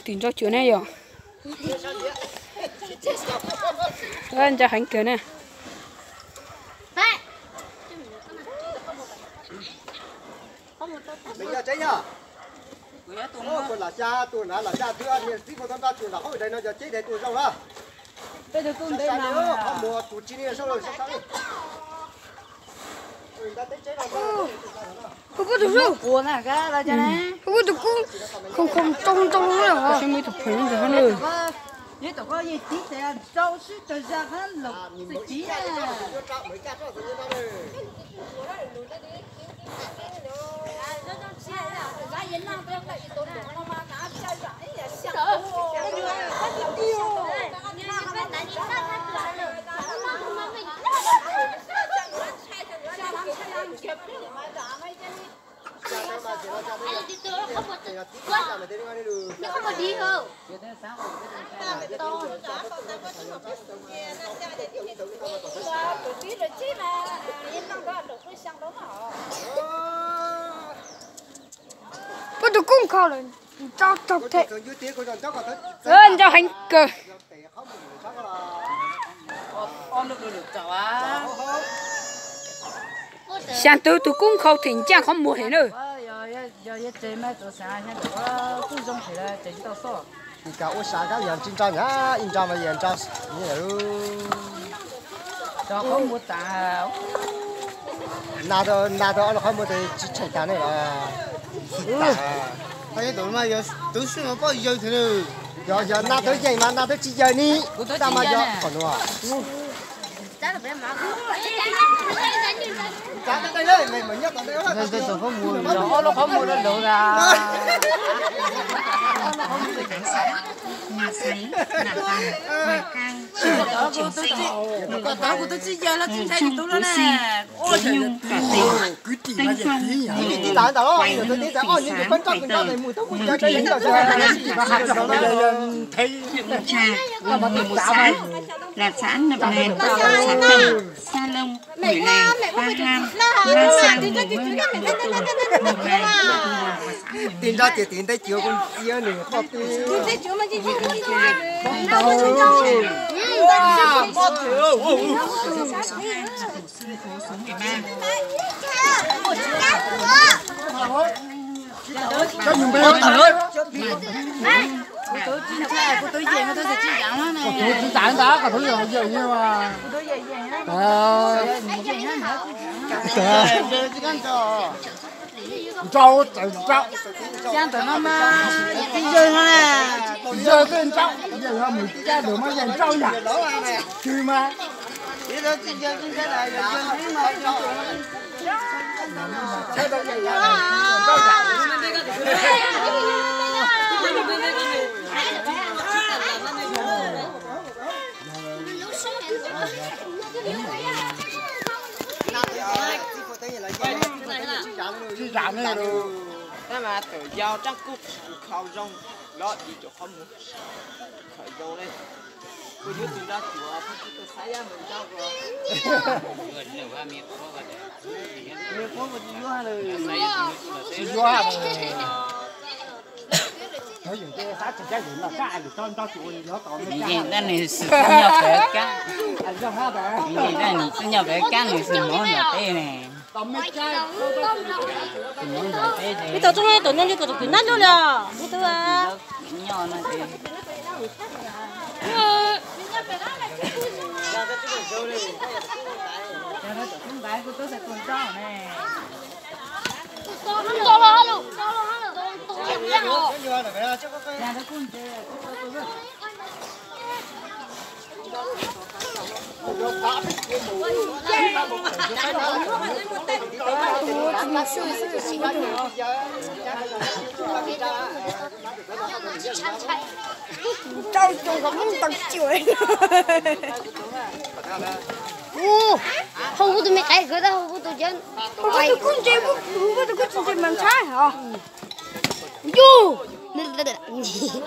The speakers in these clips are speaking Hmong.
Tim nrau cuav ne yom. Nco heev kawg na. Lam xya tus na, lam xya tus niag txiv pug tau nrau cuav nram qhov dais no yog ceb dais tus zoo na. Qhov muag tus tsis ni sab sab. Hu puab tus hu, hu puab tus kub, khoom khoom ntoo ntoo na. Puab tus kub nkhaus lawm, nco heev kawg. Xya tus tus kub nkhaus them ncaaj qhov muag hem na. Ua sa kab yog tsis nrau na, ib nrau mas yog nrau. Nas tau ob qhov muag tes tsis tsheej tag ne los. Yog nas tau yeej mas nas tau tsis yawg ni, tab mas yog qhov nuav. Ob lub qhov muag lawv lawv na. Kom tau kuv twb tsis yawg los tsis ntshai tsis tu lawm na. Là xã Nậm Nen, xã Tân, xã Lâm, huyện Lăng, xã Ham, xã Săng, huyện Mơ Ntụi, huyện Mơ Ntụi, xã Mường Lò và xã Mường Lò. Tis nrau tias tis ntev cuav kuj ntxiab nws qhov twg. Kuv twb tsis tau ntag, kuv twb yog yawg mas. Nrau txawm nrau. Yawg ntawm no mas tsis yawg no na. Yawg twb nrau, yawg yog mus caj ntawm mas yawg nrau yam twg mas. Tsis zam ne. Tab mas tawm yau rab kuj khau zoo los dim rau qhov muag khawm zoo ne. Kuv yuav tus nrau cuav, kuv tsis tau xav yab mus nrau kuv. Tsis yuav. Nws yeej dab nws xwm tub nyob pem kab, nws yeej dab nws tub nyob pem kab nws xwm mov nram teb ne. Ib tug tub nyob tom no li kom tus kwv nab lug li os, ib tug nyob no ces. Hu kuv tus me qe kawg tab, hu kuv tus cawv, hu kuv tus kub ntse, hu kuv tus kub ntse mas ntshai os. Yus,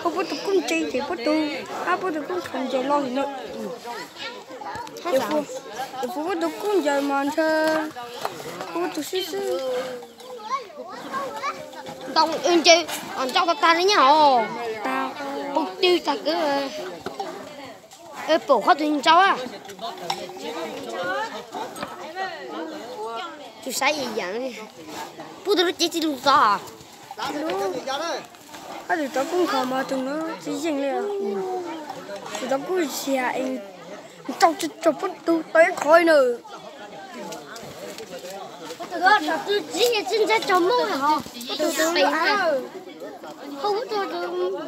hu puab tus kub ntse ces puab tus, ab puab tus kub nkhaus ntses los li na. Hu puab tus kub ntse mas ntshe hu tus xwb xwb. Ntau ntse, nrau tag tag li nyab os. Tag. Tag kawg, pom qhov twg ntsau a. Tus saib yeej yeem, pub tus lub cev txij lug tod. Ob tug tod kuj nkhaus mas tus no tsis yeej li. Tus tod kuj ziag es ntsau tsis tau pub tug tau ib qho na. Tsis ntshai tsaug muaj hos. Hu tus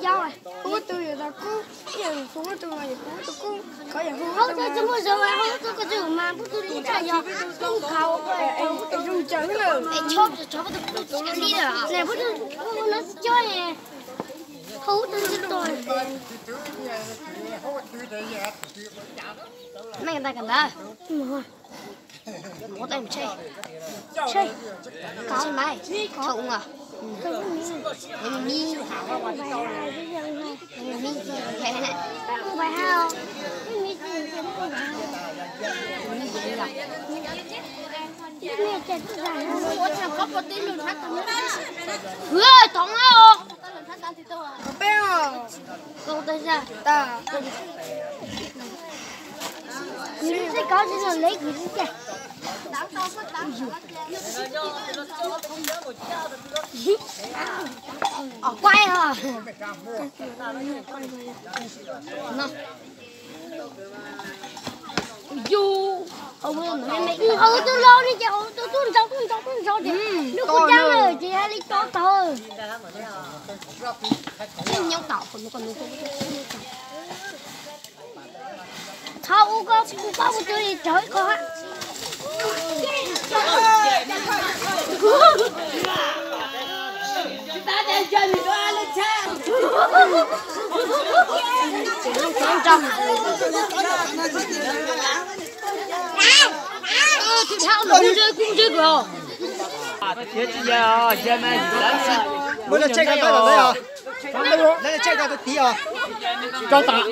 yau, hu tus yau tau kub, hu tus hu tus kub, hu tus tsis muaj zoo, hu tus ko tsis mas pub tus li tshaj yog nkhaus, es chob tsis chob pub tus li lawm, pub tus no tsis cob, hu tus tsis tuag. Meej ntag kawm ntawv. Ua tau tsheb, tsheb, tsheb maiv, tsheb ua, mi, mi, hwv, thov os. Peb os. Tsis kov tsis los lev kuv xwb tiag. Os, kuaj os. Yus, hauv tus laus li ces hauv tus tub ntsaus tub ntsaus tub ntsaus ces lub kuj cab lawm ces yog li cov tawg. Nyob tom qhov no. Qhov ub koj kuj pab kuv tus li raug ib qho. Lawv lawv tsheb ko tau tiv os. Rau tas.